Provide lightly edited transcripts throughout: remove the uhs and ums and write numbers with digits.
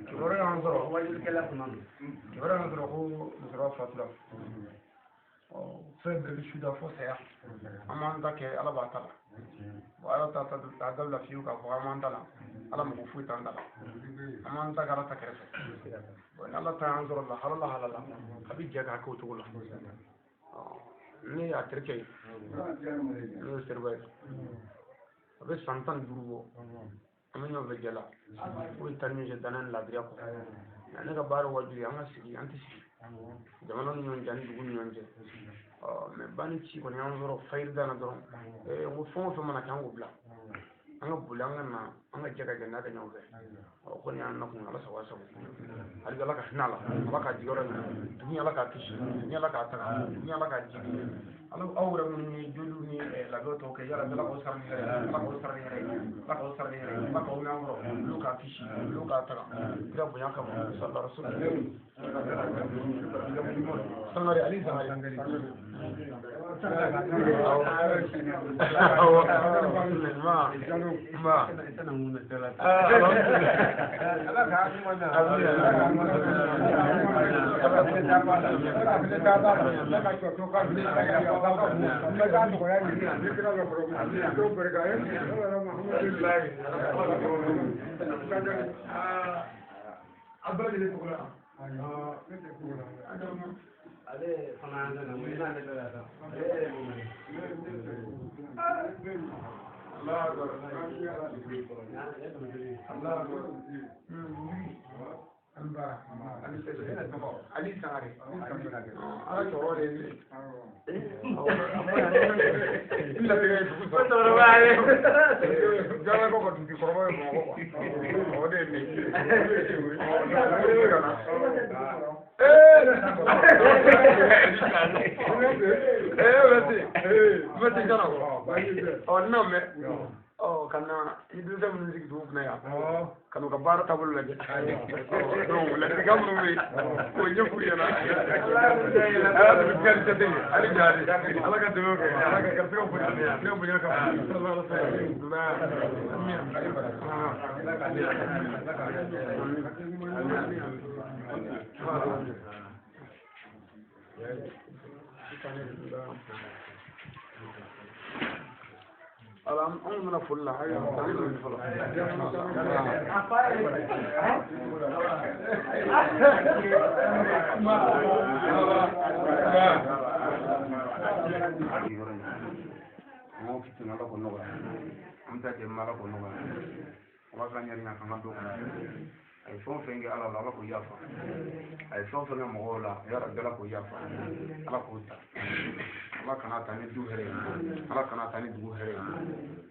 Kibaruya y'an sɔrɔ. Wajulikɛla kuma don. Kibaruya y'an sɔrɔ ko musokɔrɔba fatura. Ɔ, fɛn bɛɛ bɛ suda fo saya. An b'an ta kɛ, Ala b'a ta la. Bon, Ala ta ta dabila fiyewu k'a fɔ an b'an ta la. Ala mako foyi t'an ta la. An b'an ta kɛ Ala ta kɛrɛfɛ. Bon, ni Ala ta y'an sɔrɔ lahala lahala la, a bɛ jɛ k'a kɛ o cogo la. Ɔ, ne y'a terikɛ ye, ne ye Seriba ye. A bɛ san 15 bɔ. An bɛ ɲɔgɔn fɛ jɛ la. O ye taa ni ɲɔgɔn cɛ danaya ni laadiriya kɔ. Nka ne ka baara wajibi, an ka sigi, an tɛ sigi. Jamana ni ɲɔgɔn cɛ ani dugu ni ɲɔgɔn cɛ. Ɔ, mɛ ba ni ci kɔni y'an sɔrɔ fayiri da la dɔrɔn. N ko fɛn o fɛn mana kɛ, an k'o bila. An ka boli, an ka na, an ka jɛ ka jɛ n'a kɛ ɲɔgɔn fɛ. Ɔ, kɔni y'an nakun, Ala sago sago. Hali bi Ala ka hinɛ a la, Ala k'a jigiyɔrɔ ɲɛ. Dugu in Ala k'a kisi, dugu in Ala k'a taga, dugu in Ala k'a jigi. Ala aw yɛrɛ minnu ye joliw ni labɛnw tɔw kɛ, yala Ala k'aw sara ni hɛrɛ ye, Ala k'aw sara ni hɛrɛ ye, Ala k'aw sara ni hɛrɛ ye, Ala k'aw mɛn an kɔrɔ, olu k'a kisi, olu k'a taga. Kira bonya kama, sallallahu alaihi wasallam. Sangare, Ali Sangare. Awɔ. Ma. Ma. Ala k'a kuma na. Ale fana nana mun n'ale bɛ ka taa. Ale yɛrɛ mun ye. Ali Sangare. Ala cɛkɔrɔba de ye ne. N latigɛ ye dugu sɔrɔ. Cɛkɔrɔba ye. Jalakaw ka dugutigi kɔrɔba ye Bamakɔ quoi. O de ye ne ye. Merci. Merci Jara. Ɔ, n'a mɛn. Ɔ, ka na i denmisɛn minnu sigi dugu kunna yan, ka n'u ka baara taabolo lajɛ. Donc ladilikan minnu bɛ yen, k'o ɲɛf'u ɲɛna. Ala dugutigi ni cɛsiri, hali jari. Ala ka dɛmɛ kɛ, Ala ka garisɛgɛw bonya, kira bonya kama. Sallallahu alaihi wasallam. Ala an bɛna foli la, an bɛ fɔlɔ. An k'o fitina Ala k'o nɔgɔya. An bɛ taa jɛ Ala k'o nɔgɔya. Ala k'an yɛrɛ ɲɛ k'an ka don kɔnɔ. A ye fɛn o fɛn kɛ Ala la, Ala k'o yafa. A ye fɛn o fɛn kɛ mɔgɔw la, yarabi Ala k'o yafa. Ala k'o ta. Ala kana ta ni du hɛrɛ ye. Ala kana ta ni dugu hɛrɛ ye.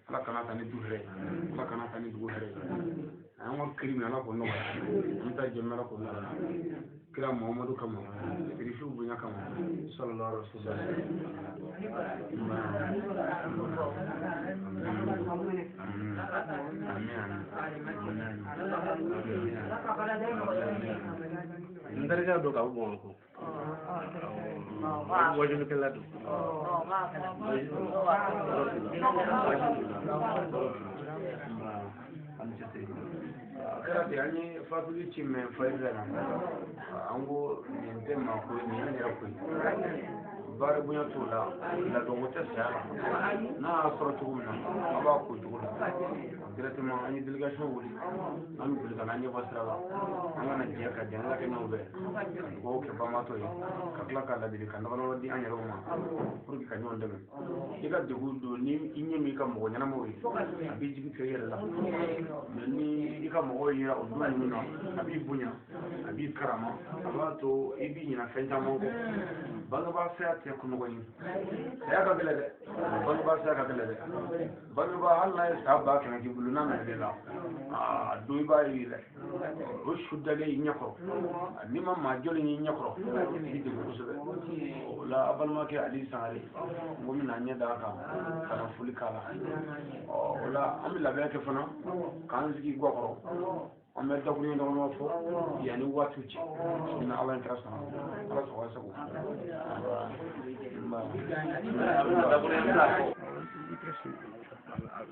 Ala kana ta ni du hɛrɛ ye. Ala kana ta ni dugu hɛrɛ ye. A y'an ka kiri minɛ, Ala k'o nɔgɔya. An bɛ taa jɛmɛ, Ala k'o nɔgɔya. Kira Muhamadu kama, sirifiw bonya kama, sallallahu alaihi wasallam. N terikɛ don ka bɔ Bamakɔ. Wajulikɛla don. A kɛra ten, an ye fatuli ci mɛn fayiri la. An ko nin tɛ maa ko ye, nin y'an yɛrɛ ko ye. Baara bonya t'o la, ladɔnko tɛ saya la. N'a y'a sɔrɔ cogo min na, a b'a ko cogo la. Directement an ye délégation wuli, an bɛ boli ka n'an ɲɛbɔ sira la. An kana jɛ ka jɛngɛ kɛ ɲɔgɔn fɛ, ka dugawu kɛ banbaatɔ ye, ka tila ka ladilikan damadɔ di an yɛrɛw ma pour que ka ɲɔgɔn dɛmɛ. I ka degun don ni i ɲɛ min ka mɔgɔ ɲɛnamaw ye, a b'i jigi tigɛ i yɛrɛ la. Mɛ ni i ka mɔgɔw yera o don ninnu na, a b'i bonya, a b'i karama, a b'a to i b'i ɲinɛ fɛn caman kɔ. Bangebaa saya tɛ kunɔgɔ ye. Saya ka gɛlɛn dɛ. Bangebaa saya ka gɛlɛn dɛ. Bangebaa hali n'a ye san 100 k'i bolo, n'a nana i la, aa don i b'a ye dɛ. O su dalen i ɲɛ kɔrɔ. N'i ma maa jɔlen y'i ɲɛ kɔrɔ, i b'i degun kosɛbɛ. O la a balimakɛ Ali Sangare, n ko n bɛna ɲɛ d'a kan ka na foli k'a la. Ɔ, o la an bɛ labɛn kɛ fana k'an sigi ga kɔrɔ. An bɛ dakuruɲɛ damadɔ fɔ yanni waatiw cɛ. Ni Ala ye kira sɔnna, Ala sago sago.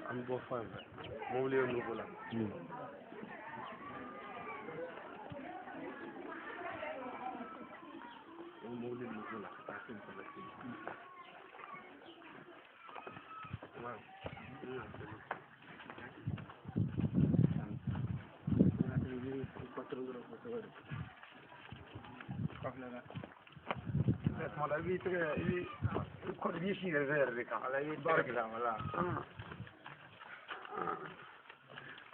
An bɛ bɔ fan fɛ. Mobili ye nugu la. Mobili ninnu la ka taa se masalasi. Tuma dɔ i b'i tɛgɛ i b'i kɔ i b'i sin yɛrɛ yɛrɛ de kan baara kɛ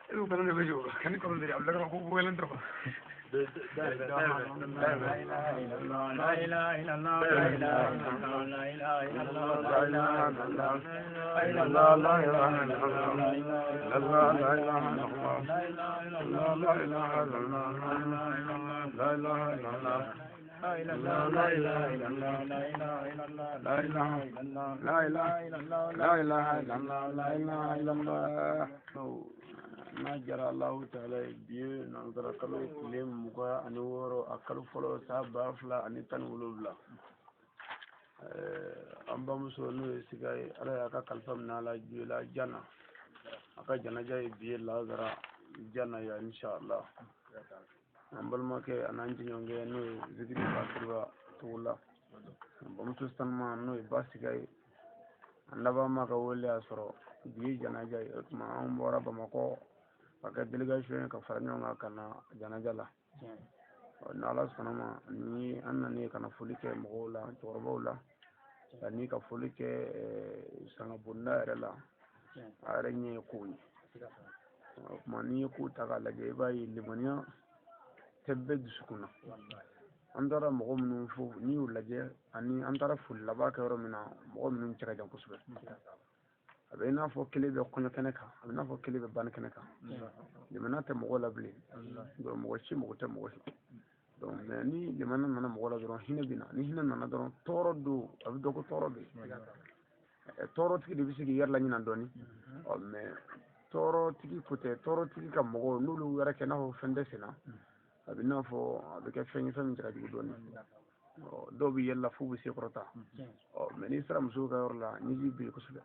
e b'o fana de bɛ jɔ ka ni kɔnɔ de a bɛ ko wɛlɛn dɔrɔn. لا إله إلا الله لا إله إلا الله لا إله إلا الله لا إله إلا الله لا إله إلا الله لا إله إلا الله لا إله إلا الله لا إله إلا الله لا إله إلا الله لا إله إلا الله لا إله إلا الله لا إله إلا الله لا إله إلا الله لا إله إلا الله. N'a jara Alahu taala ye bi ye nansara kalo tile 26 a kalo fɔlɔ san 2017. An bamuso n'o ye Siga ye, Ala y'a ka kalifa minɛ a la Joyila Jana, a ka janaja ye bi ye lazara Jana ya inshallah. An balimakɛ a n'an jɛɲɔgɔnkɛ n'o ye Zikiri Bakiriba Togola, an bamuso sanuma n'o ye Ba Siga ye, an laban ma ka wele y'a sɔrɔ bi ye janaja ye. O tuma an bɔra Bamakɔ ka kɛ délégation ye ka fara ɲɔgɔn kan ka na janaja la. Ni Ala sɔnna ma, ni an nana ka na foli kɛ mɔgɔw la, cɛkɔrɔbaw la, ani ka foli kɛ sangabonda yɛrɛ la. A yɛrɛ ɲɛ ye kow ye. O tuma n'i ye kow ta k'a lajɛ, i b'a ye limaniya tɛ bɛɛ dusukun na. An taara mɔgɔ minnu fo, n'i y'u lajɛ, ani an taara foli laban kɛ yɔrɔ min na, mɔgɔ minnu cɛ ka jan kosɛbɛ. A bɛ i n'a fɔ kelen bɛ kɔɲɔ kɛnɛ kan, a bɛ i n'a fɔ kelen bɛ banni kɛnɛ kan. Limaniya tɛ mɔgɔ la bilen, donc mɔgɔ si mɔgɔ tɛ mɔgɔ si. Donc mais ni limaniya nana mɔgɔ la dɔrɔn, hinɛ bɛ na. Ni hinɛ nana dɔrɔn, tɔɔrɔ don, a bɛ dɔn ko tɔɔrɔ bɛ yen. Tɔɔrɔtigi de bɛ se k'i yɛrɛ laɲina dɔɔni. Ɔ mais tɔɔrɔtigi ko tɛ, tɔɔrɔtigi ka mɔgɔw n'olu yɛrɛ kɛ i n'a fɔ fɛn tɛ sen na, a bɛ i n'a fɔ a bɛ kɛ fɛn ye fɛn min cɛ ka jugu dɔɔni. Dɔw bɛ yɛlɛ la f'u bɛ se kɔrɔta. Ɔ mais n'i sera musow ka yɔrɔ la, ɲɛji bɛ yen kosɛbɛ.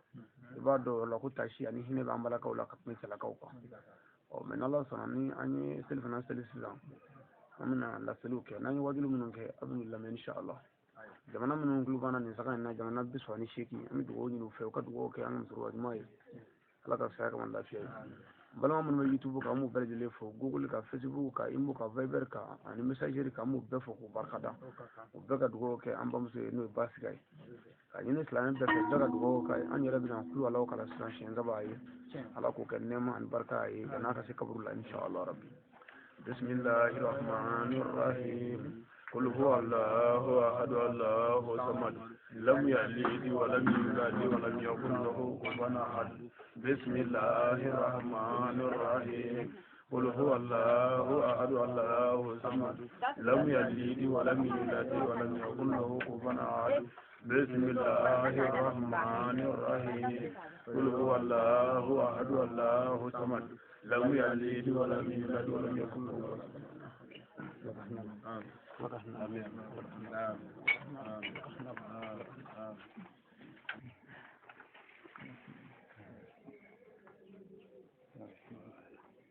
I b'a dɔn o yɔrɔ la ko tasi ani hinɛ b'an balakaw la ka tɛmɛ cɛlakaw kan. Ɔ mais n'Ala sɔnna, ni an ye seli fana seli sisan, an bɛna laseliw kɛ. N'an ye wajulu minnu kɛ, a bɛ n'u lamɛn inshallah. Jamana minnu tulo b'an na nin saga in na, jamana 38, an bɛ dugawu ɲini u fɛ, u ka dugawu kɛ an ka musokɔrɔba ɲuman ye. Ala ka saya kama lafiya ye. Balima minnu bɛ YouTube kan, an b'u bɛɛ lajɛlen fo. Google kan, Facebook kan, Imo kan, Viber kan, ani messagerie kan, an b'u bɛɛ fo k'u barika da. U bɛɛ ka dugawu kɛ an bamuso ye n'o ye Ba Siga ye. Ka ɲini silamɛ bɛɛ fɛ, bɛɛ ka dugawu kɛ. An yɛrɛ bɛna kulu Alahu kala sisan siɲɛ saba ye. Ala k'o kɛ nɛɛma ani barika ye, ka n'a ka se kaburu la inshallah rabbi. Bismillahir rahmanir rahim. قل هو الله أحد الله الصمد لم يلد ولم يولد ولم يكن له كفوا أحد. بسم الله الرحمن الرحيم. قل هو الله أحد الله الصمد لم يلد ولم يولد ولم يكن له كفوا أحد. بسم الله الرحمن الرحيم. قل هو الله أحد الله الصمد لم يلد ولم يولد ولم يكن له كفوا أحد. آمين. آمين. آمين. آمين.